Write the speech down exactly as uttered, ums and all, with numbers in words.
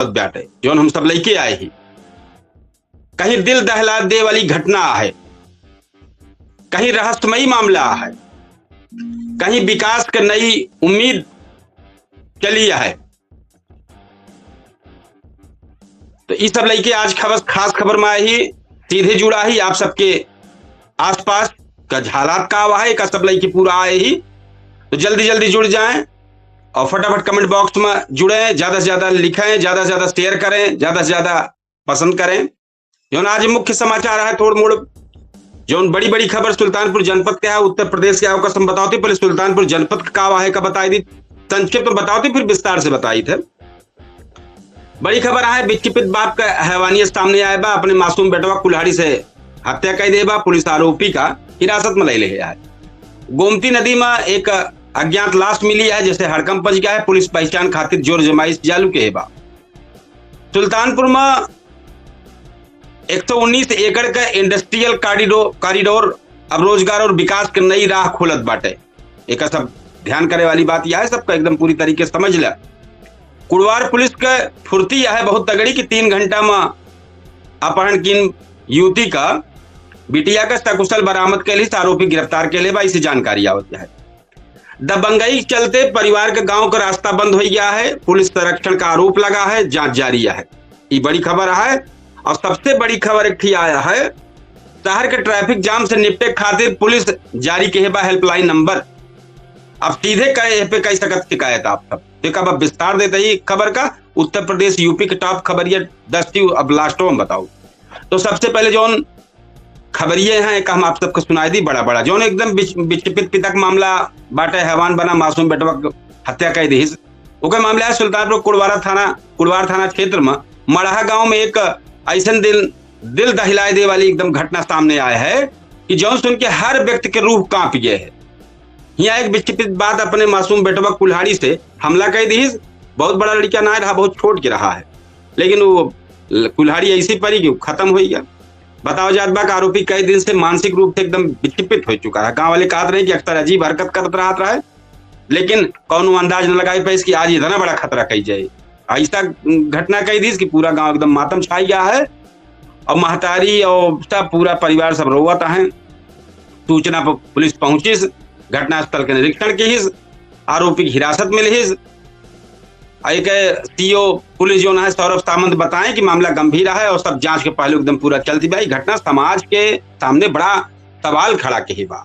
बाटे, जौन हम सब लइके आए ही। कहीं दिल दहला दे वाली घटना है, कहीं रहस्यमयी मामला है, कहीं विकास के नई उम्मीद चली है। तो ई सब लइके आज खबर, खास खबर में आई ही, सीधे जुड़ा ही आप सबके आसपास का हालात का हुआ है, का सब लइके पूरा आए ही। तो जल्दी जल्दी जुड़ जाएं और फटाफट कमेंट बॉक्स में जुड़ें, ज्यादा से ज्यादा लिखें, ज्यादा से ज्यादा शेयर करें, ज्यादा से ज्यादा पसंद करें। जौन आज मुख्य समाचार है थोड़ मोड़, जौन बड़ी बड़ी खबर सुल्तानपुर जनपद के है, उत्तर प्रदेश के है, ओकर हम बतावती, पहले सुल्तानपुर जनपद का का है का बताई दी, संक्षिप्त में बतावती, फिर विस्तार से बताई थे। बड़ी खबर है, विक्षेपित बाप का हैवानियत सामने आए बा, अपने मासूम बेटवा कुल्हाड़ी से हत्या कर दे बा, पुलिस आरोपी का हिरासत में ले ले है। गोमती नदी में एक अज्ञात लाश मिली है, जैसे हड़कंप मच गया है, पुलिस पहचान खातिर जोर जमाइश चालू के बा। सुल्तानपुर में एक सौ उन्नीस एकड़ का इंडस्ट्रियल कॉरिडोर, कॉरिडोर अब रोजगार और विकास के नई राह खोलत बाटे। एकर सब ध्यान करे वाली बात यह है, सबका एकदम पूरी तरीके से समझ ले। कुड़वार पुलिस के फुर्ती यह है बहुत तगड़ी कि तीन घंटा में अपहरण किन युवती का बिटिया का सकुशल बरामद के लिए आरोपी गिरफ्तार के लिए बा, इसे जानकारी आवत है। दबंगई के चलते परिवार के गांव का रास्ता बंद हो गया है, पुलिस संरक्षण का आरोप लगा है, जांच जारी है। ये बड़ी खबर है। और सबसे बड़ी खबर एक ठे आया है, शहर के ट्रैफिक जाम से निपटे खातिर पुलिस जारी के बा हेल्पलाइन नंबर। अब सीधे कहे पे कह सकत शिकायत आप सब। तो एक अब विस्तार देते ही खबर का, उत्तर प्रदेश, यूपी के टॉप खबरिया दस थी, अब लास्टो में बताओ। तो सबसे पहले जौन खबरिये हैं, एक हम आप सबको सुनाई दी बड़ा बड़ा, जौन एकदम विच-, विक्षेपित पिता के मामला बाटे, हैवान बना मासूम बेटवा के हत्या कर दी। ओकर मामला है सुल्तानपुर कुड़वारा थाना, कुड़वार थाना क्षेत्र में मड़हा गांव में एक ऐसन दिल, दिल दहिलाए दे वाली एकदम घटना सामने आया है कि जौन सुन के हर व्यक्ति के रूह कांप गए है। यहाँ एक विक्षेपित बाप अपने मासूम बेटवा कुल्हाड़ी से हमला कर दी। बहुत बड़ा लड़का ना रहा, बहुत छोट के रहा है, लेकिन वो ल-, कुल्हाड़ी ऐसी पड़ी कि वो खत्म हो गया। बताओ जात बा कि आरोपी कई दिन से मानसिक रूप से एकदम विक्षेपित हो चुका है। गांव वाले कहत रहे कि अक्सर अजीब हरकत करत रहत रहे, लेकिन कौनो अंदाज न लगाई पाइस कि आज इतना बड़ा खतरा कही जाए। ऐसा घटना कही दी कि पूरा गांव एकदम मातम छाई गया है और महतारी और सब पूरा परिवार सब रोवत है। सूचना पर पुलिस पहुंचिस, घटनास्थल के निरीक्षण किहिस, आरोपी की हिरासत में लिहिस। आ एक सीओ पुलिस जौन है सौरभ सामंत बताएं कि मामला गंभीर है और सब जांच के पहलू एकदम पूरा चलती बा। ई घटना समाज के सामने बड़ा सवाल खड़ा किही बा।